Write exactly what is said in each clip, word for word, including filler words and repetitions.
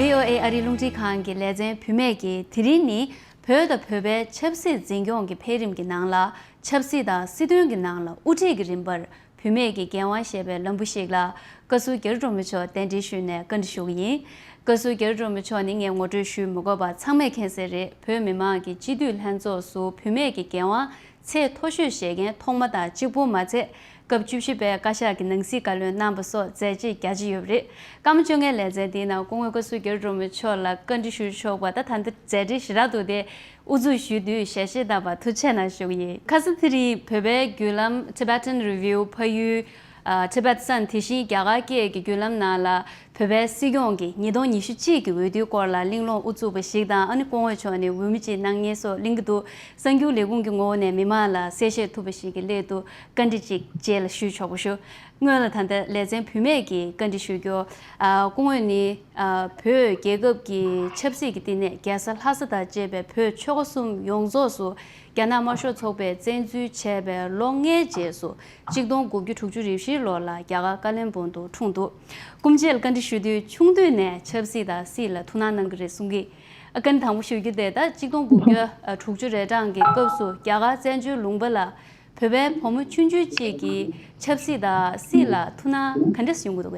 བྷི་ཨོ་ཨེ་ཨ་རིའི་རླུང་འཕྲིན་ཁང་གི་ལེ་ཚན་བུད་མེད་ཀྱིས་དེ་རིང་ནི་བོད་དང་བོད་པའི་ཆབ་སྲིད་འཛིན་སྐྱོང་གི་འཕེལ་རིམ་གྱི་ནང་ལ་ཆབ་སྲིད་དང་སྲིད་དོན་གྱི་ནང་ལ་དབུ་ཁྲིད་ཀྱི་རིམ་པར་བུད་མེད་ཀྱི་འགན་དབང་ཞེས་པའི་ལམ་བུ་ཞིག་ལ་བཀའ་ཟུར་རྒྱ་རི་སྒྲོལ་མ་མཆོག་གདན་འདྲེན་ཞུས་ནས་བཀའ་འདྲི་ཞུ་གི་ཡིན། བཀའ་ཟུར་རྒྱ་རི་སྒྲོལ་མ་མཆོག་ནི་ངས་ངོ་སྤྲོད་ཞུས་མི་དགོས་པ་ཚང་མས་མཁྱེན་གསལ་རེད། བོད་མི་མང་གི་སྤྱི་འཐུས་ལྷན་ཚོགས་སུ་བུད་མེད་ཀྱི་འགན་དབང་ཚད་མཐོ་ཤོས་བཞེས་མཁན་ཐོག་མ་དང་གཅིག་པུ་མ་ཚད། སྐབས་བཅུ་བཞི་པའི་བཀའ་ཤག་གི་ནང་སྲིད་བཀའ་བློན་གནང་བ་སོགས་མཛད་རྗེས་རྒྱ་ཆེ་ཡོད་པ་རེད། སྐར་མ་བཅོ་ལྔའི་ལེ་ཚན་འདིའི་ནང་སྐུ་ངོ་བཀའ་ཟུར་རྒྱ་རི་སྒྲོལ་མ་མཆོག་ལ་བཀའ་འདྲི་ཞུ་ཆོག་པ་ད་ད་ལྟ་མཛད་རྗེས་ཞེ་དྲག་འདུག་སྟེ་དབུ་འཛུགས་ཞུས་དུས་ཞལ་བཞེས་གནང་བར་ཐུགས་རྗེ་གནང་ཞུ་གི་ཡིན། ཁ་སང་དེ་རིང་བོད་པའི་བརྒྱུད་ལམ་Tibetan Review ཕ་ཡུལ། ཨ། Tibet Sun དེ་བཞིན་རྒྱ་གར་སྐད་ཀྱི་བརྒྱུད་ལམ་ནང་ལ། བོད་པའི་སྲིད་སྐྱོང་གིས་ཉིས་སྟོང་ཉི་ཤུ་གཅིག་གི་འོས་བསྡུའི་སྐོར་ལ་གླེང་སློང་དབུ་བཙུགས་པ་ཞིག་དང་། ཨ་ནི་སྐུ་ངོ་མཆོག་ནས་འོས་མི་གཅིག་གནང་མཁན་སོགས་གླེང་གི་འདུག་གསར་འགྱུར་ལས་ཁུངས་ཀྱི་ངོ་བོ་ནས་མི་མང་ལ་གསལ་བཤད་ཐུབ་པ་ཞིག་གི་སླད་དུ་བཀའ་འདྲི་གཅིག་རྗེས་ལ་ཞུས་ཆོག་པ་ཞུ། སྔོན་ལ་ད་ལྟ་ལེ་ཚན་བུད་མེད་ཀྱིས་བཀའ་འདྲི་ཞུ་རྒྱུ། ཨ། སྐུ་ངོ་ནི། ཨ། བོད་རྒྱལ་ཁབ་ཀྱི་ཆབ་སྲིད་ཀྱི་བསྟི་གནས་རྒྱལ་ས་ལྷ་ས་དང་བཅས་པའི་བོད་ཆོལ་ཁ་གསུམ་ཡོངས་རྫོགས་སུ། རྒྱ་ནག་དམར་ཤོག་ཚོགས་པས་བཙན་འཛུལ་བྱས་པའི་ལོ་ལྔའི་རྗེས་སུ་གཅིག་སྟོང་དགུ་བརྒྱ་དྲུག་ཅུ་རེ་བཞིའི་ལོ་ལ་རྒྱ་གར་ཀ་ལོན་སྦུག་ཏུ་འཁྲུངས་འདུག་སྐུ་མཆེད་ལ་བཀའ་འདྲི་ཞུ་དུས་ཆུང་དུས་ནས་ཆབ་སྲིད་དང་སྲིད་ལ་ཐུགས་སྣང་གནང་གི་རེད་གསུང་གི། ཨ། བཀའ་འདྲི་དང་པོ་ཞུ་རྒྱུ་དེ་ད་གཅིག་སྟོང་དགུ་བརྒྱ་དྲུག་ཅུ་རེ་གྲངས་ཀྱི་སྐབས་སུ་རྒྱ་གར་བཙན་བྱོལ་ལུང་པ་ལ་བོད་པའི་བུ་མོ་ཆུང་ཆུང་གཅིག་གིས་ཆབ་སྲིད་དང་སྲིད་ལ་ཐུགས་སྣང་ག་འདྲས་ཡོང་གི་འདུག་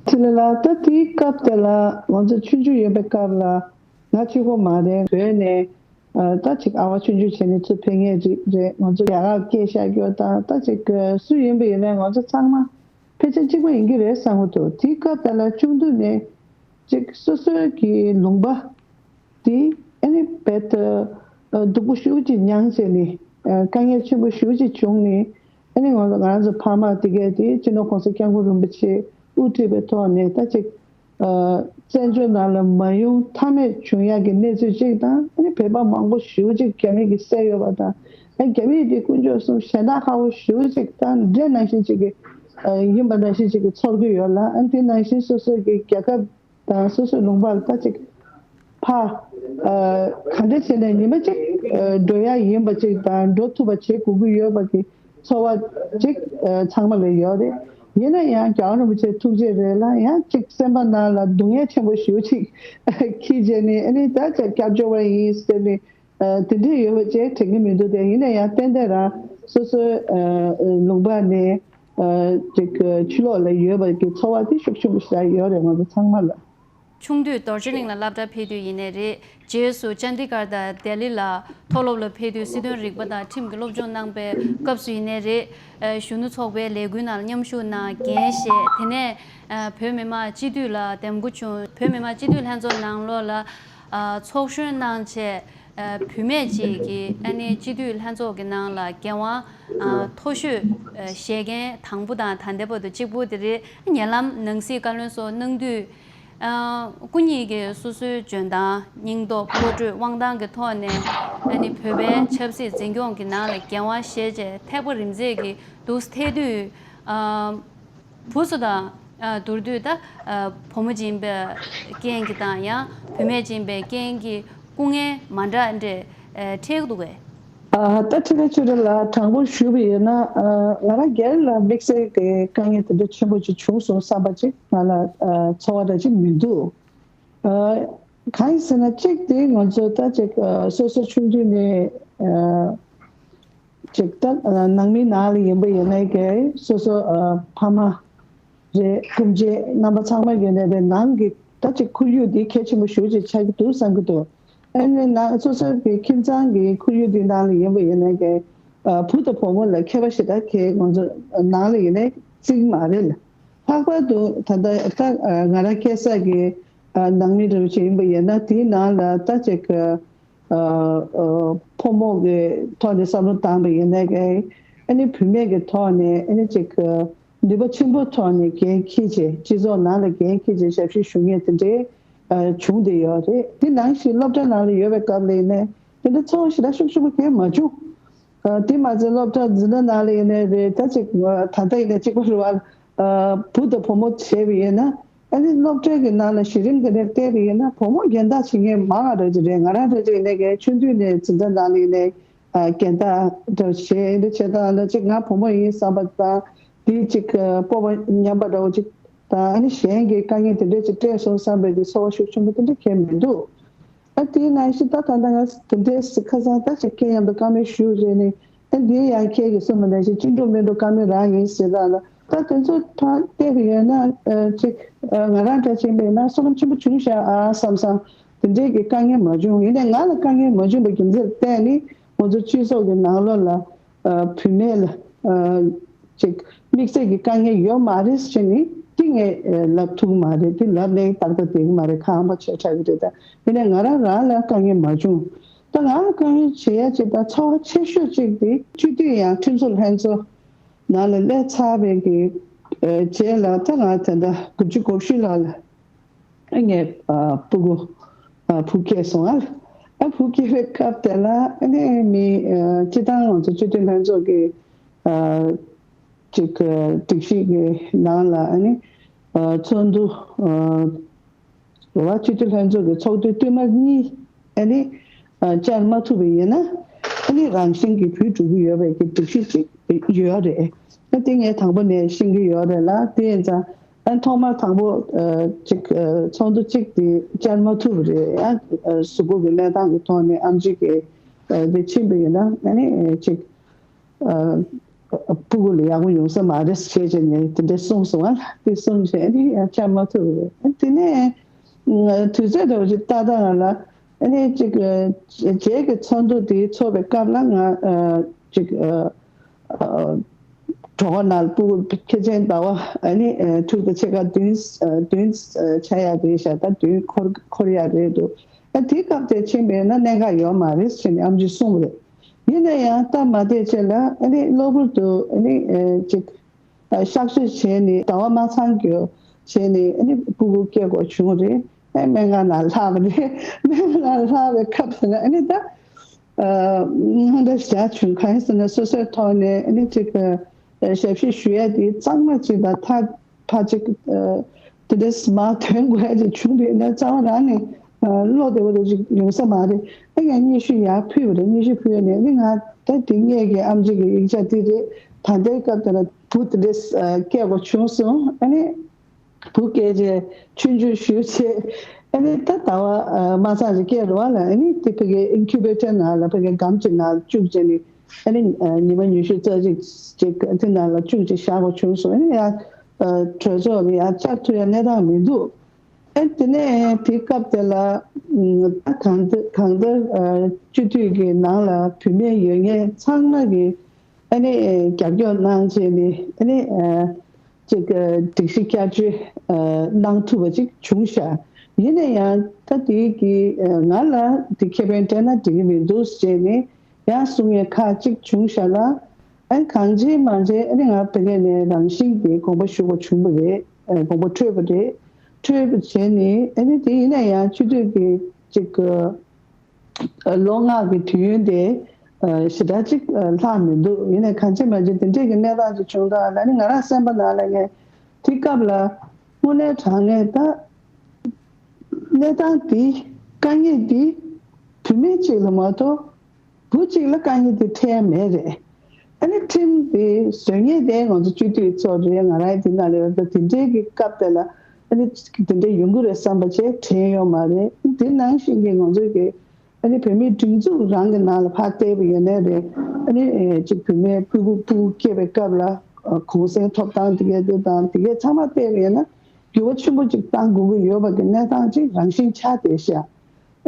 གས། དེ་ལ་ལ་ད་དེའི་སྐབས་དེ་ལ་ང་ཚོ་ཆུང་ཆུང་ཡོད་པའི་སྐབས་ལ་ང་གཅིག་པོ་མ་རེད། བོད་ནས། ཨ། ད་ཅིག་ཨ་བ་ཆུང་ཆུང་བྱས་ནས་ཚུར་ཕེབས་མཁན་ཅིག་རེད། ང་ཚོ་རྒྱ་གར་སྐད་ཤར་རྒྱུ་དང་ད་ཅིག་སུ་ཡིན་པ་ཡིན་ནའི་ང་ཚོ་ཚང་མ་ཕལ་ཆེར་གཅིག་པ་ཡིན་གྱི་རེད་བསམ་གྱི་འདུག་དེའི་སྐབས་དེ་ལ་ཆུང་དུས་ནས་ཅིག་སོ་སོའི་གི་ལུང་པ་དེ་ཨ་ནི་རྦད་དེ་སྡུག་པོ་ཞེ་པོ་ཅིག་མྱངས་བྱས་ནས། ཨ། དཀའ་ངལ་ཆེན་པོ་ཞེ་པོ་ཅིག་བྱུང་ནས། ཨ་ནི་ང་ཚོ་ང་རང་ཚོ་ཕ་མ་དེ་གས་དེ་སྤྱི་ནོར་༸གོང་ས་༸སྐྱབས་མགོན་རིན་པོ་ཆེ་དབུ་ཁྲིད་པའི་ཐོག་ནས་ད་ཅིག་ཨ། བཙན་བྱོལ་ནང་ལ་མ་ཡོང་ཐབས་མེད་བྱུང་ཡག་གི་གནས་ཚུལ་གཅིག་དང་། ཨ་ནི་བོད་པ་མང་པོ་ཞེ་པོ་ཅིག་རྒྱ་མི་གིས་བསད་ཡོད་པ་དང་། ཨ། རྒྱ་མི་དེ་དཀོན་མཆོག་གསུམ་ཞེ་དྲག་ཁག་པོ་ཞེ་པོ་ཅིག་དང་འདྲེ་ནང་བཞིན་ཅིག་གི། ཨ། ཡིན་པ་ནང་བཞིན་ཅིག་གི་ཚོར་གྱི་ཡོད་ལ། ཨ། དེ་ནང་བཞིན་སོ་སོ་གི་རྒྱལ་ཁབ་དང་སོ་སོའི་ལུང་པར་ད་ཅིག་ཕ། ཨ། ག་འདྲ་བྱས་ནས་ཉི་མ་གཅིག་ཨ། འགྲོ་ཡག་ཡིན་པ་ཅིག་དང་འགྲོ་ཐུབ་པ་བྱེད་དགོས་ཀྱི་ཡོད་པ་གི་ཚོར་བ་ཅིག་ཨ། ཚང་མ་ལ་ཡོད་རེད། ཡིན་ན་ཡང་རྒྱལ་བ་རིན་པོ་ཆེ་ཐུགས་རྗེ་རེད་ལ། ཡང་ཅིག་སེམས་པ་ནང་ལ་སྡུག་བསྔལ་ཆེན་པོ་ཞེ་པོ་ཅིག་འཁྱེར་བྱས་ནས། ཨ་ནི་ད་ཅིག་སྐྱབས་བཅོལ་བ་ཡིན་ཟེར་ནས། ཨ། དེ་འདྲས་ཡོད་པ་བཅས་དྲན་གྱི་མི་འདུག་དེ་ཡིན་ན་ཡང་ཏན་ཏན་རང་སོ་སོའི། ཨ། ལུང་པ་ནས། ཨ། ཅིག་ཕྱི་ལོགས་ལ་ཡོད་པ་གི་ཚོར་བ་དེ་ཤུགས་ཆེན་པོ་ཞིག་ཡོད་རེད་ང་ཚོ་ཚང་མ་ལ། ཆུང་དུས་རྡོ་རྗེ་གླིང་ལ་སློབ་གྲྭ་ཕེབས་དུས་ཡིན་ནའི་རེད། རྗེས་སུ་ཅན་དི་གར་དང་ལྡི་ལི་ལ་མཐོ་སློབ་ལ་ཕེབས་དུས་སྲིད་དོན་རིག་པ་དང་ཁྲིམས་ཀྱི་སློབ་སྦྱོང་གནང་པའི་སྐབས་སུ་ཡིན་ནའི་རེད། ཨ། གཞོན་ནུ་ཚོགས་པའི་ལས་འགུལ་ནང་མཉམ་ཞུགས་གནང་། འགན་བཞེས། དེ་ནས། ཨ། བོད་མི་མང་སྤྱི་འཐུས་ལ་འདེམས་བསྐོ་བྱུང་། བོད་མི་མང་སྤྱི་འཐུས་ལྷན་ཚོགས་ནང་ལོགས་ལ། ཨ། ཚོགས་གཞོན་གནང་བྱས། ཨ། བུད་མེད་ཅིག་གིས་ཨ་ནི་སྤྱི་འཐུས་ལྷན་ཚོགས་ཀྱི་ནང་ལ་འགན་དབང་། ཨ། མཐོ་ཤོས། ཨ། བཞེས་མཁན་དང་པོ་དང་ད་ལྟའི་བར་དུ་གཅིག་པུ་དེ་རེད། ཉེ་ལམ་ནང་སྲིད་བཀའ་བློན་སོགས་གནང་དུས། ཨ། སྐུ་ཉིད་ཀྱིས་སོ་སོའི་འཇོན་ཐང་། སྙིང་སྟོབས། བློ་གྲོས། དབང་ཐང་གི་ཐོག་ནས་ཨ་ནི་བོད་པའི་ཆབ་སྲིད་འཛིན་སྐྱོང་གི་ནང་ལ་འགན་དབང་བཞེས་བྱས་ཐེག་པ་རིམ་འཛེགས་ཀྱི་འདུག་སེ་ཐེག་དུས། ཨ། བུ་ཚོ་དང་། ཨ། བསྡུར་དུས་ད། ཨ། བུ་མོ་ཡིན་པའི་རྐྱེན་གྱིས་དང་ཡང་བུད་མེད་ཡིན་པའི་རྐྱེན་གྱིས་སྐུ་ངལ་མ་འདྲ་འདྲ། ཨ། འཕྲད་ཀྱི་འདུག་གས། ཨ། ད་ཁྲི་ལ་ཆུ་རེ་ལ་དྲང་པོ་ཞུས་པ་ཡིན་ན། ཨ། ང་རང་སྒེར་ལ་དམིགས་བསལ་གྱི་དཀའ་ངལ་དེ་འདྲ་ཆེན་པོ་ཅིག་བྱུང་སོང་བསམ་པ་ཅིག་ང་ལ། ཨ། ཚོར་བ་འདྲ་ཅིག་མི་འདུག་ཨ། གང་ཡིན་ཟེར་ན་གཅིག་དེ་ང་ཚོ་ད་ཅིག་ཨ། སོ་སོ་ཆུང་དུས་ནས། ཨ། ཅིག་ད་ནང་མི་ནང་ལ་ཡིན་པ་ཡིན་ནའི་གི་སོ་སོ་ཨ། ཕ་མ་རེད། སྐུ་མཆེད་རྣམ་པ་ཚང་མ་ཡིན་ནའི་རེད། ནང་གི་ད་ཅིག་ཁོར་ཡུག་འདི་གལ་ཆེན་པོ་ཞེ་པོ་ཅིག་ཆགས་ཀྱི་འདུག་བསམ་གྱི་འདུག་ཨ་ནི་ནང་སོ་སོ་གི་ཁྱིམ་ཚང་གི་ཁོར་ཡུག་འདི་ནང་ལ་ཡིན་པ་ཡིན་ནའི་གི་ཨ། བུ་དང་བུ་མོ་ལ་ཁྱད་པར་ཞེ་དྲག་གི་ང་ཚོ་ནང་ལ་ཡིན་ནའི་བརྩི་གི་མ་རེད་ལ། ལྷག་པར་དུ་ད་ལྟ་ད་ང་རང་སྐྱེས་ས་གི་ཨ། ནང་མི་འདྲ་བོ་ཅིག་ཡིན་པ་ཡིན་ན་དེའི་ནང་ལ་ད་ཅིག་ཨ། ཨ། ཕོ་མོ་གི་ཐོག་ནས་བསམ་བློ་བཏང་པ་ཡིན་ན་གི་ཨ་ནི་བུད་མེད་ཀྱི་ཐོག་ནས་ཨ་ནི་ཅིག་ནུས་པ་ཆེན་པོའི་ཐོག་ནས་འགན་འཁྱེར་བྱས། སྤྱི་ཚོགས་ནང་ལ་འགན་འཁྱེར་བྱས་ཞབས་ཕྱི་ཞུ་མཁན་དེ་འདྲའི་ཨ། བྱུང་བསྡད་ཡོད་རེད། དེ་ནང་བཞིན་སློབ་གྲྭ་ནང་ལ་ཡོད་པའི་སྐབས་ལ་ཡིན་ནའི་དེ་འདྲ་ཚོར་བ་ཞེ་དྲག་ཤུགས་ཆེན་པོ་གང་ཡང་མ་བྱུང་། ཨ། དེ་མ་ཚད་སློབ་གྲྭ་འཛིན་གྲྭ་ནང་ལ་ཡིན་ནའི་རེད། ད་ཅིག་ད་ལྟ་ཡིན་ནའི་གཅིག་པ་རེད་བ། ཨ། བུ་དང་བུ་མོ་བྱས་པ་ཡིན་ན། ཨ་ནི་སློབ་གྲྭའི་གི་ནང་ལ་གཞི་རིམ་དེ་འདྲ་བལྟས་པ་ཡིན་ན་བུ་མོ་སྦྱིན་བདག་བྱེད་མཁན་མང་བ་འདྲ་ཅིག་རེད། ང་རང་འདྲ་ཅིག་ཡིན་ནའི་གི་ཆུང་དུས་ནས་འཛིན་གྲྭ་ནང་ལ་ཡིན་ནའི་ཨ། སྦྱིན་བདག་འདྲ་བྱས་འདི་བྱེད་སྟངས་ལ་ཅིག་ང་བུ་མོ་ཡིན་བསམ་པ་དང་། དེ་ཅིག་སྤོབས་པ་ཉམས་པ་འདྲ་བོ་ཅིག་ དང་ཨ་ནི་གཞན་གྱི་དཀའ་ངལ་དེ་འདྲས་ཅིག་སྤྲད་སོང་བསམ་པའི་གི་ཚོར་བ་ཤུགས་ཆེན་པོ་དེ་འདྲ་གང་ཡང་མི་འདུག་ཨ་དེའི་ནང་བཞིན་ད་ད་ལྟ་ང་དེ་འདྲས་ཁ་སང་ད་ཅིག་རྐྱེན་ཡང་དུ་བཀའ་མོལ་ཞུ་རེད་ནི། ཨ་འདིའི་ཡང་ཁྱེད་ཀྱིས་གསུངས་པ་ནང་བཞིན་ཅི་འགྲོ་མི་འགྲོ་བཀའ་མོལ་རང་ཡིན་ཟེར་ད་ལ། ད་དེ་ཚོ་ཕར་བལྟས་པ་ཡིན་ན་ཨ་ཅིག་ཨ་ང་རང་འདྲ་ཅིག་ཡིན་པ་ཡིན་ན་བསོད་ནམས་ཆེན་པོ་བྱུང་ཤག་ཨ་བསམ་བསམ་དེ་འདྲས་ཀྱི་དཀའ་ངལ་མ་བྱུང་། ཡིན་ནའི་ང་ལ་དཀའ་ངལ་མ་བྱུང་བའི་རྒྱུ་མཚན་བལྟས་ནི་ང་ཚོ་སྤྱི་ཚོགས་ཀྱི་ནང་ལོགས་ལ་ཨ་བུད་མེད་ལ་ཨ་ཅིག་དམིགས་བསལ་གྱི་དཀའ་ངལ་ཡོད་མ་རེད་ཟེར་ནི་དེ་ངས་ཨ་ལབ་ཐུབ་ཀྱི་མ་རེད། དེ་ལབ་ནའི་ཏག་ཏག་བསྡད་ཀྱི་མ་རེད། ཁ་ཧམ་པ་བྱས་དྲགས་ཀྱི་རེད། ད་ཡིན་ནའི་ང་རང་རང་ལ་དཀའ་ངལ་མ་བྱུང་། ད་ང་ལ་དཀའ་ངལ་བྱེད་ཡ་ཅིག་དང་ཚོར་བ་ཆེ་ཤོས་ཅིག་དེ་སྤྱི་འཐུས་ཡང་ཁྲིམས་བཟོ་ལྷན་ཚོགས་ནང་ལ་སླེབས་ཚར་བའི་གི་ཨ་རྗེས་ལ་ད་ང་ད་ལྟ་དགུ་བཅུ་གོ་བཞི་ལོ་ལ་ཨ་ངས་ཨ་སྤུ་གུ་ཨ་བུ་སྐྱེས་སོང་ཨ། ཨ་བུ་སྐྱེས་པའི་སྐབས་དེ་ལ་ཨ་ནི་མི་ཨ་སྤྱི་བཏང་ང་ཚོ་སྤྱི་འཐུས་ལྷན་ཚོགས་ཀྱི་ཨ་ཅིག་ཨ་སྒྲིག་གཞི་གི་ནང་ལ་ཨ་ནི་ཨ་ཚོགས་འདུ་ཨ་རེད་བ། སྤྱི་འཐུས་ལྷན་ཚོགས་ཀྱི་ཚོགས་དུས་བསྟུད་མར་གཉིས་ཨ་ནི་ཨ་བཅར་མ་ཐུབ་པ་ཡིན་ན་ཨ་ནི་རང་བཞིན་གྱིས་བུད་འགྲོ་གི་ཡོད་པའི་གི་སྒྲིག་གཞི་ཅིག་ཡོད་རེད། ཨ་དེ་ངས་དང་པོ་ནས་ཤེས་ཀྱི་ཡོད་རེད་ལ། དེ་ཡིན་ཙང་ཨ་ཐོག་མར་དང་པོ་ཨ་ཅིག་ཨ་ཚོགས་འདུ་གཅིག་དེ་བཅར་མ་ཐུབ་པ་རེད། ཡང་ཨ་གཟུགས་པོ་གི་གནས་སྟངས་ཀྱི་ཐོག་ནས་ཨེམ་ཆི་གི་ཨ་དེ་ཕྱིན་པ་ཡིན་ན་ཨ་ནི་ཨ་ཅིག་ཨ་སྤུ་གུ་ལ་ཡག་པོ་ཡོང་ས་མ་རེད་ཟེར་བྱས་ནས་དེ་འདྲ་གསུངས་སོང་ཨ། དེ་གསུངས་བྱས་ནས་ཡང་བཅར་མ་ཐུབ་པ་རེད། ཨ་དེ་ནས་ཨ་དུས་ཚོད་འདྲ་བོ་ཅིག་ཏག་ཏག་ང་ལ་ཨ་ནི་ཅིག་ཨ་རྗེས་ཀྱི་ཚོགས་འདུ་དེ་ཚོགས་པའི་སྐབས་ལ་ང་ཨ་ཅིག་ཨ་ཨ་གྲོགས་པོ་ནང་སྤུ་གུ་ཁྱེད་ཅན་ཟླ་བ་ཨ་ནི་ཨ་དྲུག་དང་ཕྱེད་ཀ་བདུན་ཨ་བདུན་ཨ་ཆགས་ཡག་རེད་ཤག་ད་བདུན་འཁོར་འཁོར་ཡག་རེད་འདུག་ཨ་དེའི་སྐབས་དེ་ཕྱིན་པས་ན་གནད་འགག་ཡོད་མ་རེད་ཟེར་ནས་ཨེམ་ཆིས་གསུངས་པ་རེད། ཡིན་ན་ཡང་སྟབས་མ་བདེ་ཆེད་ལ་ཨ་ནི་གློ་བུར་དུ་ཨ་ནི་ཨ་ཅིག་ཨ་གཤག་བཅོས་བྱས་ནས་ཟླ་བ་མ་ཚང་རྒྱུ་བྱས་ནས་ཨ་ནི་སྤུ་གུ་སྐྱེ་དགོས་བྱུང་རེད། ཨ་སྨན་ཁང་ནང་ལྷག་པ་རེད། སྨན་ཁང་ནང་ལྷག་པའི་སྐབས་དེ་ན་ཨ་ནི་ད་ཨ་དངངས་འཚབ་བྱས་བྱུང་། གང་ཡིན་ཟེར་ན་སོ་སོའི་ཐོག་ནས་ཨ་ནི་ཅིག་ཨ་ཞབས་ཕྱི་ཞུ་ཡ་དེ་གཙང་མ་ཅིག་དང་ཐག་ཕར་ཅིག་ཨ་དེ་འདྲའི་མར་ཐོན་དགོས་ཡ་ཅིག་བྱུང་བས་ན་རྩ་བ་རང་ནས་ཨ་བློ་བདེ་བོ་རེ་ཅིག་ཡོང་ས་མ་རེད། ཨ་ཡང་སྙན་ཞུ་ཡར་ཕུལ་བ་རེད། སྙན་ཞུ་ཕུལ་ནས་ཨ་ནི་ང་ད་དེ་སྔས་ཀྱི་ཨེམ་ཆི་གི་ཡིག་ཆ་དེ་རེད། ད་ལྟའི་སྐབས་དེ་ལ་བུ་དེ་འདྲའི་ཨ་སྐྱེ་དགོས་བྱུང་སོང་། ཨ་ནི་བུ་སྐྱེས་རྗེས་ཆུང་ཆུང་ཞུས་རྗེས་ཨ་ནི་ད་ཟླ་བ་ཨ་མ་ཚང་རེ་སྐྱེས་རེད་བ་ལ། ཨ་ནི་དེ་ཕ་གི་ཨིན་ཁུ་བེ་ཊར་ནང་ལ་ཕ་གི་སྒམ་གཅིག་ནང་བཅུག་བྱས་ནས་ཨ་ནི་ཨ་ཉི་མ་ཉི་ཤུ་རྩ་གཅིག་ཅིག་དེ་ནང་ལ་བཅུག་བྱས་བཞག་དགོས་བྱུང་སོང་། ཨ་ནི་ཡང་ཨ་གྲོས་ཚོགས་ལ་ཡང་བཅར་ཐུབ་ཡ་གནས་སྟངས་མི་འདུག་ཨ་དེ་ནས་དེ་སྐབས་དེ་ལ་ཨ་ད་གང་ལྟར་གང་ལྟར་ཨ་སྤྱི་འཐུས་ཀྱི་ནང་ལ་བུད་མེད་ཡོད་མཁན་ཚང་མ་གིས་ཨ་ནི་ཨ་རྒྱབ་སྐྱོར་གནང་བྱས་ནས་ཨ་ནི་ཨ་ཅིག་ཨ་སྒྲིག་གཞི་བསྐྱར་བཅོས་ཨ་གནང་ཐུབ་པ་ཅིག་བྱུང་ཤག་ཡིན་ན་ཡང་ད་དེ་གི་ཨ་ང་ལ་དེ་ཁེ་ཕན་སྤྲད་ན་འགྲིག་གི་མི་འདུག་ཟེར་ནས་ཡང་གསུང་ཡས་ཁག་ཅིག་བྱུང་ཤག་ལ། ཨ་ནི་གང་བྱས་མ་བྱས་ཨ་ནི་ང་ཕ་གི་ནས་རང་བཞིན་གྱིས་དགོངས་པ་ཞུ་དགོས་བྱུང་བ་རེད། ཨ་དགོངས་པ་འཁྲོལ་བ་རེད། འཁྲོལ་བ་བྱས་ནས་ཨ་ནི་དེ་ཡིན་ན་ཡང་སྤྱི་འཐུས་ཀྱི་ཅིག་ཨ་ལོ་ལྔ་གི་དུས་ཡུན་དེ་ཨ་ཞེ་དྲག་ཅིག་ཨ་ལྷག་མི་འདུག་ཡིན་ནའི་གང་བྱས་མ་བྱས་དེ་འདྲས་ཀྱི་གནས་སྟངས་ཅིག་བྱུང་དུས་ཨ་ནི་ང་རང་སེམས་པ་ནང་ལ་ངས་དེ་སྐབས་ལ་དངོས་གནས་དྲང་གནས་ད་གནས་སྟངས་འདི་དཀའ་ངལ་འདི་བུད་མེད་ཅིག་ལ་མ་གཏོགས་བུ་གཅིག་ལ་དཀའ་ངལ་དེ་འཕྲད་མེད་རེད། ཨ་ནི་ཁྲིམས་དེ་བཟོ་མཁན་དེ་ང་ཚོ་སྤྱི་འཐུས་ཚོ་རེད། ང་རང་དེ་ནང་ལ་ཡོད་ད་དེ་འདྲའི་གི་སྐབས་དེ་ལ་ཨ་ནི་དེ་འདྲའི་ཡོང་གི་རེད་བསམ་པ་བྱས་དྲན་ཡོད་མ་རེད། དེ་ནང་བཞིན་གྱི་ང་ཚོ་གི་ཨ་ནི་བུད་མེད་སྒྲིག་འཛུགས་རང་གི་ནང་ལ་ཕར་བལྟས་པ་ཡིན་ན་རེད། ཨ་ནི་ཅིག་བུད་མེད་ཕྲུ་གུ་ཕྲུ་གུ་སྐྱེས་པའི་སྐབས་ལ་གུང་སེང་ཐོབ་ཐང་དེ་གས་དེ་དང་དེ་གས་ཚང་མ་བལྟས་པ་ཡིན་ན་འགྱུར་བ་ཆེན་པོ་ཅིག་བཏང་དགོས་ཀྱི་ཡོད་པ་གི་གནས་སྟངས་ཅིག་རང་བཞིན་ཆགས་བསྡད་ཤག་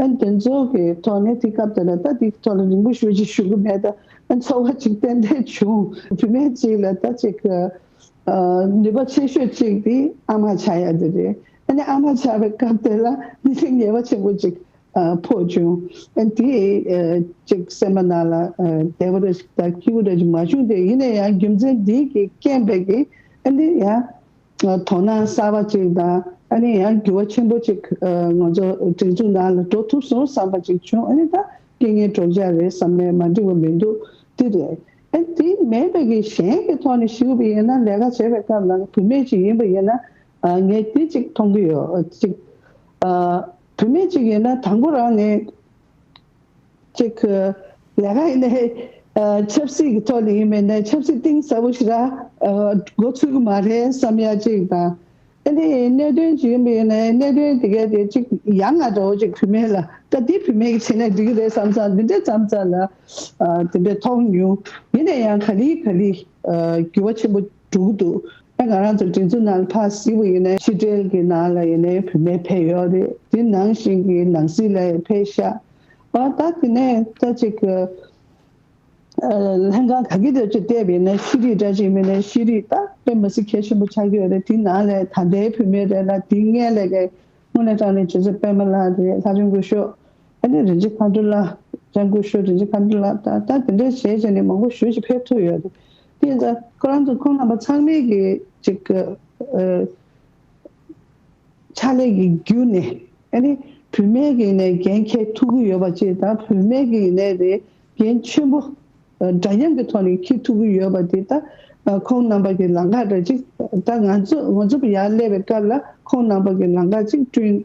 ཨ་དེ་ཚོ་གི་ཐོག་ནས་དེ་སྐབས་དེ་ལ་ད་དེ་ཐོག་ལ་རིང་པོ་ཞེ་པོ་ཅིག་ཞུ་གི་མེད། ད་ཨ་ཚོར་བ་ཅིག་ཏན་ཏན་བྱུང་། བུད་མེད་ཅིག་ལ་ད་ཅིག་ཨ་ནུས་པ་ཆེ་ཤོས་ཅིག་དེ་ཨ་མ་ཆགས་ཡ་དེ་རེད། ཨ་ནི་ཨ་མ་ཆགས་པའི་སྐབས་དེ་ལ་ནི་ངལ་བ་ཆེན་པོ་ཅིག་ཨ་ཕོག་བྱུང་། ཨ་དེ་ཨ་ཅིག་སེམས་པ་ནང་ལ་ཨ་བདེ་པོ་རེ་ཞིག་དང་སྐྱིད་པོ་རེ་ཞིག་མ་བྱུང་། དེ་ཡིན་ན་ཡང་རྒྱུ་མཚན་འདི་གི་རྐྱེན་པས་ཀྱི་ཨ་ནི་ཡང་དོ་སྣང་གསར་པ་ཅིག་དང་ཨ་ནི་ཡང་འགྱུར་བ་ཆེན་པོ་ཅིག་ཨ་ང་ཚོ་སྒྲིག་འཛུགས་ནང་ལ་འགྲོ་ཐུབ་སོང་བསམ་པ་ཅིག་བྱུང་། ཨ་ནི་ད་རྐྱེན་ངན་གྲོགས་མཆན་རེད་བསམ་ནས་མ་འགྲིག་པ་མི་འདུག་དེ་རེད། ཨ་དེ་མེད་པའི་གི་གཞན་གྱི་ཐོག་ནས་ཞུས་པ་ཡིན་ན་ལས་ཀ་བྱེད་པའི་སྐབས་ལ་བུད་མེད་ཅིག་ཡིན་པ་ཡིན་ན་ཨ་ངས་དེ་ཅིག་མཐོང་གི་ཡོད། ཅིག་ཨ་བུད་མེད་ཅིག་ཡིན་ན་དང་པོ་རང་ནས་ཅིག་ལས་ཀ་ཡིན་ནའི་ཨ་ཆབ་སྲིད་ཀྱི་ཐོག་ནས་ཡིན་མིན་ནའི་ཆབ་སྲིད་གཏིང་ཟབ་པོ་ཞིག་ར་ཨ་འགོ་ཚུགས་ཀྱི་མ་རེད་བསམ་ཡ་ཅིག་དང་། ཨ་ནི་གནད་དོན་ཅིག་ཡིན་པ་ཡིན་ན་གནད་དོན་དེ་གའི་དེ་གཅིག་ཡ་ང་འདྲ་བོ་ཅིག་བུད་མེད་ལ་ད་འདི་བུད་མེད་ཀྱི་བྱས་ན་འགྲིག་གི་རེད་བསམ་ཙང་འདི་འདྲ་བསམ་ཙང་ལ་ཨ་དེ་འདྲ་མཐོང་མྱོང་། ཡིན་ན་ཡང་ག་ལེ་ག་ལེ་ཨ་འགྱུར་བ་ཆེན་པོ་འགྲོ་གི་འདུག་ཨ་ང་རང་ཚོ་སྒྲིག་འཛུགས་ནང་ལ་ཕར་གཟིགས་པ་ཡིན་ན་ཕྱི་འབྲེལ་གྱི་ནང་ལ་ཡིན་ནའི་བུད་མེད་ཕེབས་ཡོད་རེད། དེ་ནང་བཞིན་གྱི་ནང་སྲིད་ལ་ཕེབས་ཤག་ཨ་ད་དེ་ནས་ད་ཅིག་ཨ་ལྷན་ཁང་ག་གི་དེ་ཅིག་བལྟས་པ་ཡིན་ན་ཤེས་རིག་འདྲ་ཅིག་མིན་ན་ཤེས་རིག་ད་དཔེ་མི་སྲིད་གལ་ཆེན་པོ་ཆགས་ཀྱི་ཡོད་རེད། དེ་ནང་ལ་ད་ལྟའི་བུད་མེད་རེད་ལ་དེ་སྔོན་ལ་གི་དངོས་གནས་དྲང་གནས་ཇོ་སེ་པད་མ་ལགས་རེད། ལྷ་ལྕམ་སྐུ་ཞབས་ཨ་ནི་རིན་ཆེན་མཁའ་འགྲོ་ལགས། ལྕམ་སྐུ་ཞབས་རིན་ཆེན་མཁའ་འགྲོ་ལགས་ད་ད་དེ་འདྲ་བྱས་བྱས་ནས་མང་པོ་ཞེ་ཅིག་ཕེབས་ཐུབ་ཡོད་རེད། དེ་ཡིན་ཙང་ཁོ་རང་ཚོ་ཁོང་རྣམ་པ་ཚང་མས་ཀྱི་ཅིག་ཨ་ཕྱག་ལས་ཀྱི་བརྒྱུད་ནས་ཨ་ནི་བུད་མེད་ཀྱི་ནས་འགན་འཁྱེར་ཐུབ་ཀྱི་ཡོད་པ་ཅིག་དང་བུད་མེད་ཀྱི་ནས་རེད་འགན་ཆེན་པོ་འདྲ་མཉམ་གྱི་ཐོག་ནས་འཁྱེར་ཐུབ་ཀྱི་ཡོད་པ་དེ་ད་ཁོང་རྣམ་པ་གི་ལམ་ཁ་འདྲ་ཅིག་ད་ང་ཚོ་ང་ཚོ་ཡར་སླེབས་པའི་སྐབས་ལ་ཁོང་རྣམ་པ་གི་ལམ་ཁ་ཅིག་བསྐྲུན་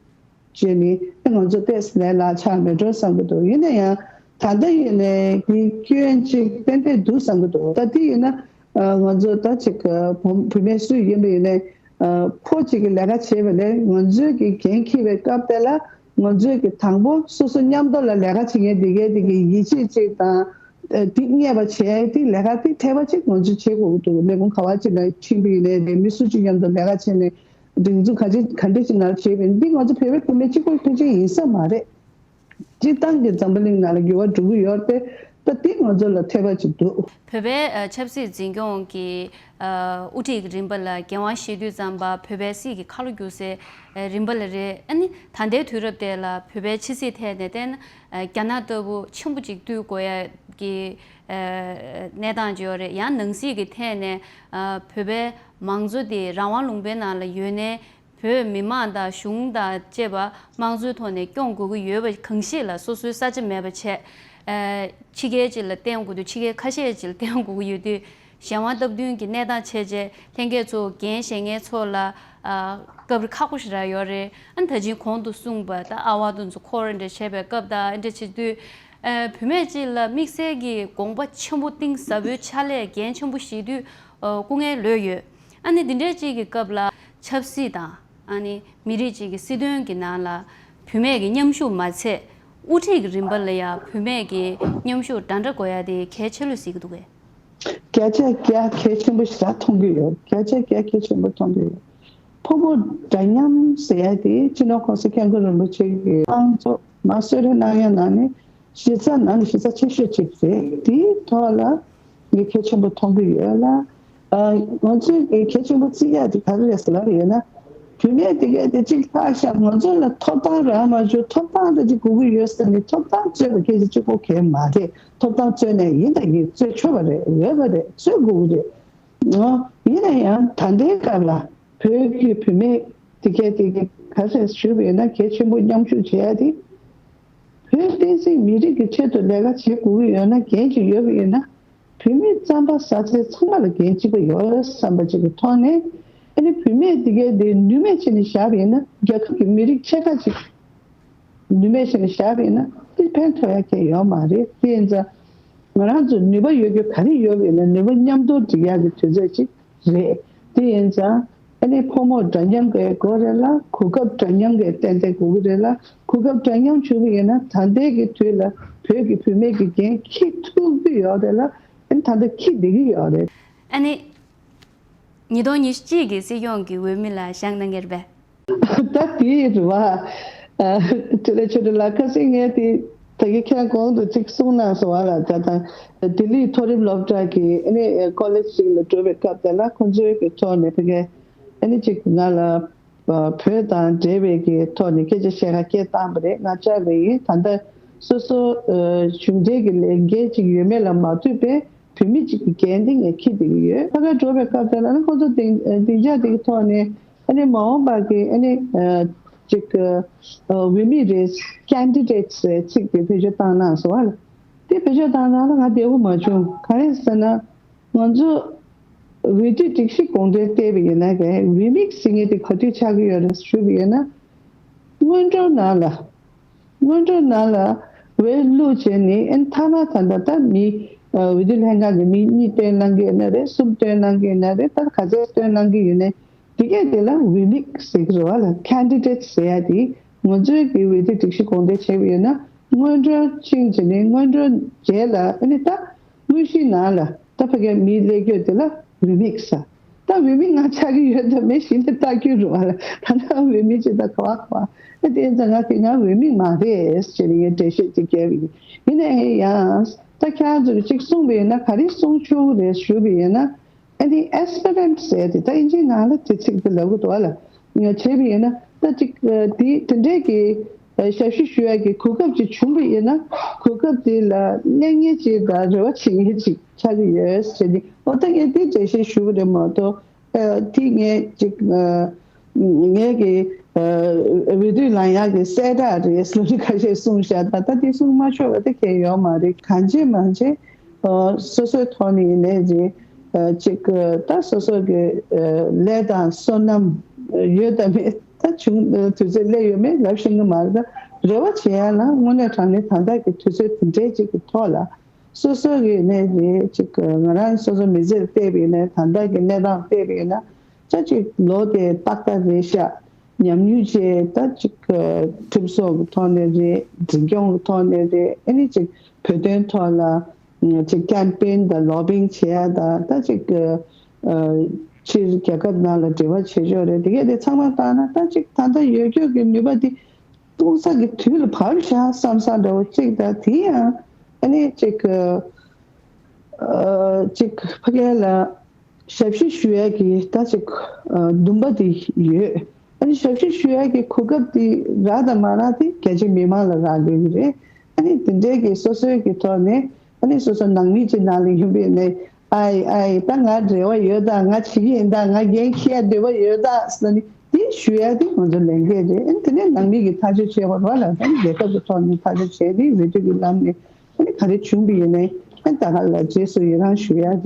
བྱས་ནས་ང་ཚོ་ཏོག་ཙམ་ལས་ལག་ཆགས་མེད་འགྲོ་བསམ་གྱི་འདུག་ཡིན་ན་ཡང་ད་ལྟ་ཡིན་ནའི་གི་སྐྱོན་ཅིག་ཏན་ཏན་འདུག་བསམ་གྱི་འདུག་ད་དེ་ཡིན་ན་ང་ཚོ་ད་ཅིག་བུ་བུད་མེད་སུ་ཡིན་པ་ཡིན་ནའི་ཕོ་གཅིག་གི་ལས་ཀ་བྱེད་པ་ལས་ང་ཚོའི་གི་འགན་འཁྱེར་བའི་སྐབས་དེ་ལ་ང་ཚོའི་གི་དང་པོ་སོ་སོ་མཉམ་དུ་ལ་ལས་ཀ་བྱེད་མཁན་དེ་གའི་དེ་གི་ཡིད་ཆེས་ཅིག་དང་། དེ་རྙེད་པ་བྱས་དེ་ལས་ཀ་དེ་འཐད་པ་ཅིག་ང་ཚོས་བྱེད་དགོས་ཀྱི་འདུག་ལས་ཁུངས་ག་བ་ཅིག་ལ་ཕྱིན་པ་ཡིན་ནའི་རེད། མི་སུ་གཅིག་མཉམ་དུ་ལས་ཀ་བྱས་ནས་སྒྲིག་འཛུགས་ག་ཅི་ག་འདྲ་ཅིག་ནང་བྱས་པ་ཡིན་འདི་ང་ཚོ་བོད་པའི་བུད་མེད་གཅིག་པོའི་ཕན་ཆད་ཡིན་ས་མ་རེད། སྤྱིར་བཏང་གི་འཛམ་བུ་གླིང་ནང་ལ་འགྱུར་བ་འགྲོ་གི་ཡོད་རེད་པས་ད་འདི་ང་ཚོ་ལ་འཐད་པ་ཅིག་འདུག་བོད་པའི་ཨ་ཆབ་སྲིད་འཛིན་སྐྱོང་གི་ཨ་དབུ་ཁྲིད་ཀྱི་རིམ་པ་ལ་འགན་དབང་བཞེས་དུས་ཙམ་པ་བོད་པའི་སྲིད་ཀྱི་ཁ་ལོ་བསྒྱུར་སའི་ཨ་རིམ་པ་ལ་རེད། ཨ་ནི་ད་ལྟའི་དུས་རབས་དེ་ལ་བོད་པའི་ཕྱི་སྲིད་ཐད་ནས་བལྟས་ན་ཨ་རྒྱ་ནག་ལྟ་བུ་ཆེན་པོ་ཅིག་བཏུལ་དགོས་ཡ་གི་ཨ་གནས་སྟངས་ཅིག་ཡོད་རེད། ཡང་ནང་སྲིད་ཀྱི་ཐད་ནས་ཨ་བོད་པའི་མང་གཙོ་དེ་རང་དབང་ལུང་པའི་ནང་ལ་ཡོད་ནའི་བོད་མི་མང་དང་གཞུང་དང་བཅས་པ་དམངས་གཙོའི་ཐོག་ནས་སྐྱོང་དགོས་ཀྱི་ཡོད་པ་གང་ཞིག་ལ་སོ་སོའི་ས་ཆ་མེད་པ་བྱས། ཨ་ཕྱི་རྒྱལ་ཅིག་ལ་བརྟེན་དགོས་དུས་ཕྱི་རྒྱལ་ཁ་ཤས་ཅིག་ལ་བརྟེན་དགོས་ཀྱི་ཡོད་དུས་གཞན་དབང་སྟབས་བསྟུན་གྱི་གནས་སྟངས་བྱས་རྗེས་ལྷན་རྒྱས་ཚོ་འགན་བཞེས་མཁན་ཚོ་ལ་ཨ་སྐབས་རེ་ཁག་པོ་ཞིག་རག་ཡོད་རེད། ཨ་ནི་ད་ཅིང་གོང་དུ་གསུངས་པ་ད་ཨ་ཝ་དེ་ཚོ་འཁོར་འདྲ་བྱས་པའི་སྐབས་དང་ཨ་འདྲ་བྱེད་དུས་ཨ་བུད་མེད་ཅིག་ལ་དམིགས་བསལ་གྱི་དགོངས་པ་ཆེན་པོ་གཏིང་ཟབ་པོའི་ཕྱག་ལས་འགན་ཆེན་པོ་བཞེས་དུས་ཨ་སྐུ་ངལ་ལོས་ཡོད། ཨ་ནི་འདི་འདྲའི་ཅིག་གི་སྐབས་ལ་ཆབ་སྲིད་དང་ཨ་ནི་མི་རིགས་ཅིག་གི་སྲིད་དོན་གྱི་ནང་ལ་བུད་མེད་ཀྱི་མཉམ་ཞུགས་མ་ཚད་དབུ་ཁྲིད་ཀྱི་རིམ་པ་ལ་ཡང་བུད་མེད་ཀྱི་མཉམ་ཞུགས་འདྲ་འདྲ་དགོས་ཡ་དེ་གལ་ཆེ་ལོས་གཟིགས་ཀྱི་འདུག་གས། བརྒྱ་ཆ་བརྒྱ་གལ་ཆེན་པོ་ཞིག་མཐོང་གི་ཡོད། བརྒྱ་ཆ་བརྒྱ་གལ་ཆེན་པོ་མཐོང་གི་ཡོད། ཕོ་མོ་འདྲ་མཉམ་ཟེར་ཡ་དེ་སྤྱི་ནོར་༸གོང་ས་༸སྐྱབས་མགོན་རིན་པོ་ཆེ་གི་དབང་ཚོ་མ་གསོལ་རས་གནང་ཡ་ནང་ནས་གཞི་རྩ་ནང་གི་གཞི་རྩ་ཆེ་ཤོས་གཅིག་རེད། དེའི་ཐོག་ལ་ངས་གལ་ཆེན་པོ་མཐོང་གི་ཡོད་ལ། ཨ་ང་ཚོས་ངས་གལ་ཆེན་པོ་བརྩི་ཡ་དེ་ག་རེ་རེད་ཟེར་ལབ་ཡོད་ན། བུད་མེད་དེ་གས་དེ་གཅིག་ལྷག་ཤག་ང་ཚོ་ལ་ཐོབ་ཐང་རག་མ་བྱུང་། ཐོབ་ཐང་དེ་གཅིག་དགོས་ཀྱི་ཡོད་ཟེར་ནས་ཐོབ་ཐང་རྩོད་པ་སྐད་ཆ་གཅིག་པོ་གས་མ་རེད། ཐོབ་ཐང་རྩོད་ནས་ཡིན་དང་ཡིན་རྩོད་ཆོག་པ་རེད། འོས་པ་རེད། རྩོད་དགོས་ཀྱི་རེད། ཨོ། ཡིན་ན་ཡང་ད་ལྟའི་སྐབས་ལ་བོད་ཀྱི་བུད་མེད་དེ་གས་དེ་གས་ག་རེ་ཞུས་པ་ཡིན་ན་གལ་ཆེན་པོ་མཉམ་ཞུགས་བྱེད་ཡ་དེ། བོད་བསྟན་སྲིད་མི་རིགས་ཀྱི་ཆེད་དུ་ལས་ཀ་བྱེད་དགོས་ཀྱི་ཡོད་ན་འགན་ཅིག་ཡོད་པ་ཡིན་ན། བུད་མེད་རྩམ་པ་ཟ་ཚད་ཚང་མ་ལ་འགན་གཅིག་པ་ཡོད་བསམ་པ་ཅིག་གི་ཐོག་ནས། ཨ་ནི་བུད་མེད་དེ་གས་དེ་ནུས་མེད་བྱས་ནས་བཞག་པ་ཡིན་ན་རྒྱལ་ཁབ་ཀྱི་མི་རིགས་ཕྱེད་ཀ་ཅིག་ནུས་མེད་བྱས་ནས་བཞག་པ་ཡིན་ན་དེ་ཕན་ཐོགས་ཡ་གང་ཡང་ཡོད་མ་རེད། དེ་ཡིན་ཙང་ང་རང་ཚོ་ནུས་པ་ཡོད་རྒྱུ་ག་རེ་ཡོད་པ་ཡིན་ན་ནུས་པ་མཉམ་སྤུངས་སྒྲིག་ཡག་གི་དུས་ཚོད་ཅིག་རེད། དེ་ཡིན་ཙང་ཨ་ནི་ཕོ་མོ་འདྲ་མཉམ་གྱི་དགོས་རེད་ལ། གོ་སྐབས་འདྲ་མཉམ་གྱི་ཏན་ཏན་དགོས་ཀྱི་རེད་ལ། གོ་སྐབས་འདྲ་མཉམ་བྱུང་བ་ཡིན་ན་ད་ལྟའི་གི་དུས་ལ་བོད་ཀྱི་བུད་མེད་ཀྱི་འགན་འཁྱེར་ཐུབ་ཀྱི་ཡོད་རེད་ལ། ཨ་ནི་ད་ལྟ་འཁྱེར་བསྡད་ཀྱི་ཡོད་རེད། ཨ་ནི། ཉིས་སྟོང་ཉི་ཤུ་གཅིག་གི་སྲིད་སྐྱོང་གི་འོས་མི་ལ་བཞེངས་གནང་གི་རེད་པས། ད་དེ་རེད་བ། ཨ་དེ་ལས་ཆོས་སྒྲོན་ལགས། ཁ་སང་ངས་དེ་ད་གིན་ཁྱེད་རང་གོང་དུ་གཅིག་གསུངས་གནང་སོང་བ་ལ། ད་ད་ལྡི་ལིའི་མཐོ་རིམ་སློབ་གྲྭ་གི་ཨ་ནི་ཀོ་ལེཇ་ཅིག་ལ་འགྲོ་བའི་སྐབས་དེ་ལ་ཁོང་ཚོའི་གི་ཐོག་ནས་ཕ་གི་ཨ་ནི་གཅིག་ང་ལ་བོད་དང་འབྲེལ་བའི་གི་ཐོག་ནས་སྐད་ཆ་བཤད་ག་སྐད་བཏང་བ་རེད། ང་བཅར་བ་ཡིན། ད་ལྟ་སོ་སོ་གཞུང་འབྲེལ་གྱི་ལས་འགན་ཅིག་ཡོད་མེད་ལ་མ་ལྟོས་པའི་བུད་མེད་ཅིག་གི་འགན་དེ་ངས་འཁྱེར་བསྡད་ཀྱི་ཡོད། ཕ་གིར་འགྲོ་བའི་སྐབས་དེ་ལ་ནི་ཁོང་ཚོ་སྡིངས་སྡིངས་ཆ་དེ་གི་ཐོག་ནས་ཨ་ནི་མ་འོངས་པ་གི་ཨ་ནི་ཅིག་འོས་མི་རེད། ཀེན་ཌི་ཌེ་ཊི་སི་ཟེར་ཚིག་དེ་བེད་སྤྱོད་བཏང་གནང་སོང་བ་ལ། དེ་བེད་སྤྱོད་བཏང་གནང་ལ་ང་བདེ་པོ་མ་བྱུང་། ག་རེ་ཟེར་ན། ང་ཚོ་འོས་བསྡུ་སྒྲིག་གཞི་དགོངས་དོན་བལྟས་པ་ཡིན་ན་ག་རི་མིག་སི་ཟེར་མཁན་དེ་ག་དུས་ཆགས་ཀྱི་ཡོད་རེད་ཞུས་པ་ཡིན་ན། སྔོན་འགྲོ་ནང་ལ། སྔོན་འགྲོ་ནང་ལ་འོས་བླུགས་བྱས་ནས་ཨ་ནི་མཐའ་མ་ད་ལྟ་ད་མི་འོས་བསྡུ་ལྷན་ཁང་གི་མི་གཉིས་བཏོན་གནང་གི་ཡོད་ན་རེད། གསུམ་བཏོན་གནང་གི་ཡོད་ན་རེད། ད་ག་ཚོད་བཏོན་གནང་གི་ཡོད་ནའི་ དེ་གས་དེ་ལ་ཝི་མིག་ཟེར་གི་རེད་བ་ལ། ཁེན་ཌི་ཌེ་ཊི་ཟེར་ཡ་དེ་ང་ཚོའི་གི་འོས་བསྡུ་སྒྲིག་གཞི་དགོངས་དོན་བྱས་པ་ཡིན་ན། སྔོན་འགྲོ་ཕྱིན་བྱས་ནས་སྔོན་འགྲོ་རྗེས་ལ་ཨ་ནི་ད་དངོས་གཞིའི་ནང་ལ་ད་ཕ་གིའི་མི་སླེབས་རྒྱུ་དེ་ལ་ཝི་མིག་ཟེར། ད་ཝི་མིག་ང་ཆགས་ཀྱི་ཡོད་ད་མེད་གཞི་ནས་ལྟ་རྒྱུ་རེད་བ་ལ། ད་ནི་ཝི་མིག་ཅིག་ད་ག་བ་ག་བ། ཨ་དེ་ཡིན་ཙང་ང་དེ་ང་ཝི་མིག་མ་རེད་ཟེར་ནས་ངས་འགྲེལ་བཤད་ཅིག་བརྒྱབ་ཡིན། ཡིན་ནའི་ཡང་ད་ཁྱེད་རང་ཚོ་གིས་ཅིག་གསུངས་པ་ཡིན་ན་ག་རེ་གསུང་ཆོག་གི་རེད་ཞུས་པ་ཡིན་ན། ཨ་ནི་ཨེ་སི་པི་རན་ཊི་ཟེར་དེ་ད་ཨིན་ཇིའི་ནང་ལ་དེ་ཚིག་དེ་ལབ་གི་འདུག་ཨ་ལ། ང་བྱས་པ་ཡིན་ན་ད་ཅིག་དེ་དེ་འདྲའི་གི་ཞབས་ཞུ་ཞུ་ཡ་གི་གོ་སྐབས་ཅིག་བྱུང་པ་ཡིན་ན། གོ་སྐབས་དེ་ལ་གླེང་མཁན་ཅིག་དང་རེ་བ་བྱེད་མཁན་ཅིག་ཆགས་ཀྱི་ཡོད་ཟེར་ནས། འོ་ད་ངས་དེ་འགྲེལ་བཤད་ཞུ་གི་རེད་མ་གཏོགས། ཨ་དེ་ངས་ཅིག་ཨ་ངས་ཀྱི་ཨ་འོས་བསྡུ་ལངས་ཡག་གི་གསལ་བསྒྲགས་རེད་ལབ་ནས་ཁ་ཤས་གསུངས་ཤག་ད་ལྟ་དེ་གསུང་མ་ཆོག་པ་དེ་གང་ཡང་ཡོད་མ་རེད། གང་བྱེད་མ་བྱེད་ཨ་སོ་སོའི་ཐོག་ནས་ཡིན་ནའི་རེད། ཨ་ཅིག་ཨ་ད་སོ་སོ་གི་ཨ་ལས་དང་བསོད་ནམས་ཡོད་དང་མེད། ད་བྱུང་དུས་ཚོད་སླེབས་ཡོད་མེད་ལབ་ཤེས་ཀྱི་མ་རེད། ད་རེ་བ་བྱེད་ཡ་ལ་དངོས་གནས་དྲང་གནས་ད་ལྟ་གི་དུས་ཚོད་དེ་འདྲའི་ཅིག་གི་ཐོག་ལ། སོ་སོ་གི་ནས་རེད་ཅིག་ང་རང་སོ་སོ་མི་ཚེར་བལྟས་པ་ཡིན་ན། ད་ལྟ་གི་གནས་སྟངས་བལྟས་པ་ཡིན་ན། ཅག་ཅིག་ལོ་དེ་ཏག་ཏག་རེད་ཤག་ཉམས་མྱོང་བཅས་ད་ཅིག་ཁྲིམས་སོགས་ཀྱི་ཐོག་ནས་རེད། འཛིན་སྐྱོང་གི་ཐོག་ནས་རེད། ཨ་ནི་ཅིག་བོད་དོན་ཐོག་ལ་ཅིག་ཀེམ་པེན་དང་ལོ་བིང་བྱེད་ཡ་དང་། ད་ཅིག་ཕྱིར་རྒྱལ་ཁབ་ནང་ལ་འབྲེལ་བ་བྱེད་ཕྱོགས་རེད། དེ་གས་དེ་ཚང་མ་བལྟས་ན་ད་ཅིག་ད་ལྟ་ཡོད་རྒྱུ་གི་ནུས་པ་དེ་གཏོང་ས་གི་དུས་ལ་བབ་ཤག་བསམ་ས་འདྲ་བོ་གཅིག་དང་། དེ་ཡང་ཨ་ནི་གཅིག་ཨ་གཅིག་ཕ་གི་ལ་ཞབས་ཕྱི་ཞུ་ཡས་ཀྱི་ད་གཅིག་ཨ་འདུན་པ་དེ་ཡོད། ཨ་ནི་ཞབས་ཕྱི་ཞུ་ཡས་ཀྱི་གོ་སྐབས་དེ་རག་དང་མ་རག་དེ་རྒྱ་ཆེ་མི་མང་ལ་རག་དགོས་ཀྱི་རེད། ཨ་ནི་དེ་འདྲའི་གི་སོ་སོའི་གི་ཐོག་ནས་ཨ་ནི་སོ་སོ་ནང་མི་གཅིག་ནང་ལ་ཡིན་པའི་ནས། ཨའི་ཨའི་ད་ང་འབྲེལ་བ་ཡོད་ད། ང་བྱེད་ཀྱི་ཡིན་ད། ང་འགན་འཁྱེར་ཡ་འདོད་པ་ཡོད་ད་ཟེར་ནས་དེ་ཞུ་ཡ་དེ་ང་ཚོ་ལས་འགན་རེད། ཨ་ནི་དེ་ནས་ནང་མི་གིས་ཐག་གཅོད་བྱེད་དགོས་རེད་བ་ལ། ད་ནི་རྒྱལ་ཁབ་ཀྱི་ཐོག་ནས་ཐག་གཅོད་བྱས་ཏེ་འོས་བསྡུ་གི་ལམ་ནས་ཨ་ནི་ག་རེ་བྱུང་བ་ཡིན་ནའི་ཨ་ནི་ད་ག་ལ་རྗེས་སུ་ཡི་རང་ཞུ་ཡ་རེད།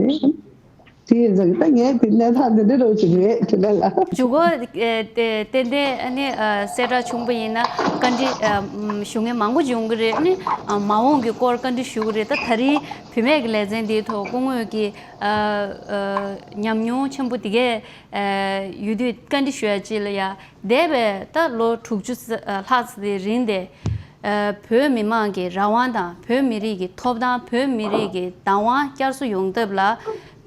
དེ་ཡིན་ཙང་ད་ངས་དེ་གནས་སྟངས་དེ་འདྲ་རོ་ཅིག་རེད་དེ་འདྲ་ལ། མཇུག་གུ་ཨེ་ཏན་ཏན་ཨ་ནི་ཨ་གསལ་བསྒྲགས་བྱུང་པ་ཡིན་ན་བཀའ་འདྲི་ཨ་ཞུ་མཁན་མང་པོ་ཡོང་གི་རེད། ཨ་ནི་ཨ་མ་འོངས་ཀྱི་སྐོར་བཀའ་འདྲི་ཞུ་གི་རེད། ད་ད་རིང་བུད་མེད་ཀྱི་ལེ་ཚན་འདིའི་ཐོག་སྐུ་ངོ་གི་ཨ་ཨ་ཉམས་མྱོང་ཆེན་པོ་དེ་གས་ཨ་ཡོད་དུས་བཀའ་འདྲི་ཞུ་ཡ་ཅིག་ལ་ཡ། འདས་པའི་ད་ལོ་དྲུག་ཅུ་ཙ་ལྷག་ཙམ་དེའི་རིང་དེ་ཨ་བོད་མི་མང་གི་རང་དབང་དང་བོད་མི་རིགས་ཀྱི་ཐོབ་ཐང་བོད་མི་རིགས་ཀྱི་བདག་དབང་བསྐྱར་གསོ་ཡོང་ཐབས་ལ་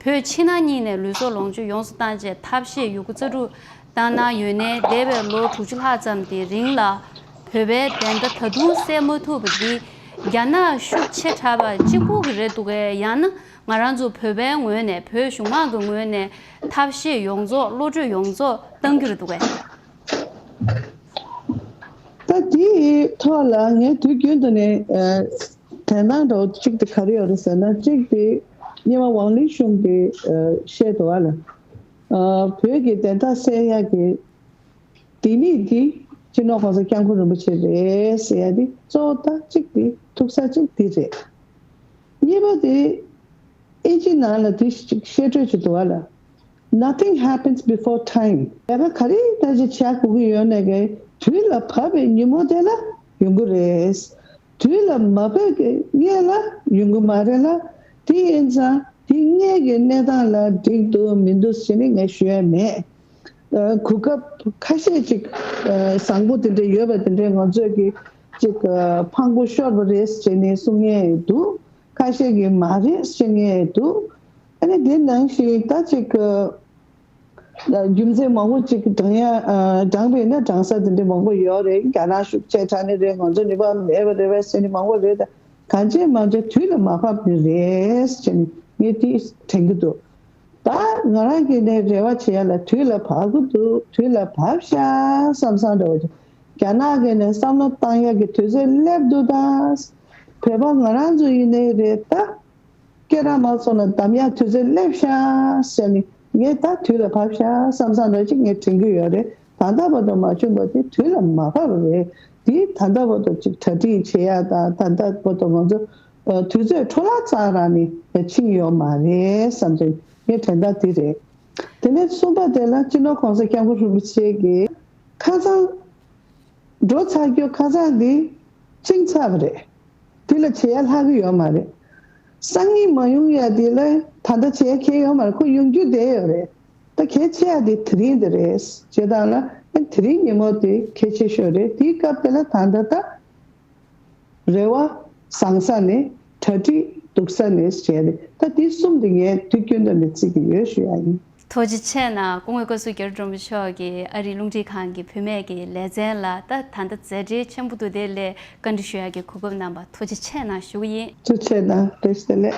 བོད་ཕྱི་ནང་གཉིས་ནས་ལུས་སྲོག་ལོངས་སྤྱོད་ཡོངས་སུ་བཏང་བྱས་ཐབས་ཤེས་ཡོད་རྒུ་རྩལ་སྤྲུགས་བཏང་གནང་ཡོད་ནའི་འདས་པའི་ལོ་དྲུག་ཅུ་ལྷག་ཙམ་དེའི་རིང་ལ་བོད་པའི་བདེན་མཐའ་ད་དུང་གསལ་མ་ཐུབ་པ་འདི་རྒྱ་ནག་ཤུགས་ཆེ་དྲགས་པ་གཅིག་པུ་གི་རེད་འདུག་གས། ཡང་ན་ང་རང་ཚོ་བོད་པའི་ངོས་ནས་བོད་གཞུང་མང་གི་ངོས་ནས་ཐབས་ཤེས་ཡོངས་རྫོགས་བློ་གྲོས་ཡོངས་རྫོགས་བཏང་གི་རེད་འདུག་གས། ད་དེའི་ཐོག་ལ་ངས་དུས་རྒྱུན་དུ་ནས་ཨ་དྲན་སྟངས་འདྲ་བོ་གཅིག་དེ་ག་རེ་ཡོད་རེད་ཟེར་ན། གཅིག་དེ་སྔོན་མ་ཝང་ལི་ཤུང་གིས་ཨ་བཤད་འདུག་བ་ལ། ཨ་བོད་ཀྱི་བདེན་མཐའ་གསལ་ཡག་གི་ལྡེ་མིག་དེ་སྤྱི་ནོར་༸གོང་ས་༸སྐྱབས་མགོན་རིན་པོ་ཆེ་རེད་ཟེར་ཡ་དེ་གཙོ་བོ་ད་གཅིག་དེ་ཐུག་ས་གཅིག་དེ་རེད། གཉིས་པ་དེ་ཨིན་ཇི་ནང་ལ་དེ་ཞིག་བཤད་སྲོལ་ཅིག་འདུག་བ་ལ། Nothing happens before time. ལས་ཀ་ག་རེ་ལྟ་ཅི་བྱ་དགོས་ཀྱི་ཡོད་ན་གི་དུས་ལ་བབ་པའི་ཉིན་མོ་དེ་ལ་ཡོང་གི་རེད། དུས་ལ་མ་བབ་ཀྱི་སྔོན་ལ་ཡོང་གི་མ་རེད་ལ། དེ་ཡིན་ཙང་དེ་སྔོན་གྱི་གནས་སྟངས་ལ་འགྲིག་འདུག་མི་འདུག་ཟེར་ནས་ངས་ཞུ་ཡ་མེད། ཨ་གོ་སྐབས་ཁ་ཤས་ཅིག་ཨ་བཟང་པོ་དེ་འདྲ་ཡོད་པ་དེ་འདྲའི་ང་ཚོས་ཀྱི་ཅིག་ཨ་ཕངས་པོ་ཤོར་བ་རེད་ཟེར་ནས་གསུང་མཁན་འདུག་ཁ་ཤས་ཀྱིས་མ་རེད་ཟེར་མཁན་འདུག་ཨ་ནི་དེ་ནང་བཞིན་ད་ཅིག་ཨ་རྒྱུ་མཚན་མང་པོ་ཅིག་བགྲང་ཡ་ཨ་བགྲངས་པས་ན་བགྲང་ས་དེ་འདྲ་མང་པོ་ཡོད་རེད། རྒྱ་ནག་ཤུགས་ཆེ་དྲགས་ནི་རེད། ང་ཚོ་ནུས་པ་མེད་པ་རེད་བས་ཟེར་ནི་མང་པོ་རེད། ད་གང་བྱས་མ་བྱས་དུས་ལ་མ་བབས་ནི་རེད་ཟེར་ནི་ངས་དེ་དྲན་གྱི་འདུག་ད་ང་རང་གིས་ནས་རེ་བ་བྱེད་ཡ་ལ་དུས་ལ་བབ་གི་འདུག་དུས་ལ་བབ་ཤག་བསམ་བསམ་འདྲ་བོ་ཅིག་རྒྱ་ནག་གིས་ནས་བསམ་བློ་བཏང་ཡ་གི་དུས་ཚོད་སླེབས་འདུག་ད་བོད་པ་ང་རང་ཚོ་ཡིན་ནའི་རེད། ད་སྐད་གྲགས་མ་སོང་ན་གདམ་ཡ་དུས་ཚོད་སླེབས་ཤག་ཟེར་ནས་ངས་ད་དུས་ལ་བབ་ཤག་བསམ་བསམ་འདྲ་ཅིག་ངས་དྲན་གྱི་ཡོད་རེད། ད་ལྟ་བར་དུ་མ་བྱུང་བ་དེ་དུས་ལ་མ་བབས་རེད། དེ་ད་ལྟ་བར་དུ་ཅིག་གྲ་སྒྲིག་བྱེད་ཡ་དང་ད་ལྟ་བར་དུ་ང་ཚོ་ཨ་དུས་ཚོད་འཕྲོ་བརླག་ཙམ་རང་ནས་ཕྱིན་ཡོད་མ་རེད་བསམ་བྱས་ངའི་དྲན་སྟངས་དེ་རེད། དེ་ནས་གསུམ་པ་དེ་ལ་སྤྱི་ནོར་༸གོང་ས་༸སྐྱབས་མགོན་རིན་པོ་ཆེ་གིས་ཁ་སང་འགྲོ་ཚར་རྒྱུ་ཁ་སང་འདི་བཅིངས་ཚར་བ་རེད། དེ་ལ་བྱེད་ཡ་ལྷག་གི་ཡོད་མ་རེད། སང་ཉིན་མ་ཡོང་ཡ་དེ་ལ་ད་ལྟ་བྱེད་ཡ་གང་ཡང་ཡོད་མ་རེད། ཁོ་ཡོང་རྒྱུ་བསྡད་ཡོད་རེད། ད་ གལ་ཆེ་ཡ་དེ་དེ་རིང་དེ་རེད། བྱེད་སྟངས་ལ་དེ་རིང་ཉིན་མོ་དེ་གལ་ཆེ་ཤོས་རེད། དེའི་སྐབས་དེ་ལ་ད་ལྟ་ད་རེ་བ་བཟང་ས་ནས་གྲ་སྒྲིག་སྡུག་ས་ནས་བྱས་ཏེ། ད་དེ་གསུམ་དེ་ངས་དུས་རྒྱུན་དུ་ནས་བརྩི་གི་ཡོད་ཞུ་ཡ་ཡིན། ཐུགས་རྗེ་ཆེ་གནང་། སྐུ་ངོ་བཀའ་ཟུར་རྒྱ་རི་སྒྲོལ་མ་མཆོག་གིས་ཨ་རིའི་རླུང་འཕྲིན་ཁང་གི་བུད་མེད་ཀྱི་ལེ་ཚན་ལ་ད་ད་ལྟ་མཛད་བྲེལ་ཆེན་པོ་འདུག་དེ་ལས་བཀའ་འདྲི་ཞུ་ཡག་གི་གོ་སྐབས་གནང་བར་ཐུགས་རྗེ་ཆེ་གནང་ཞུ་གི་ཡིན། ཐུགས་རྗེ་ཆེ་གནང་། བཀྲ་ཤིས་བདེ་ལེགས།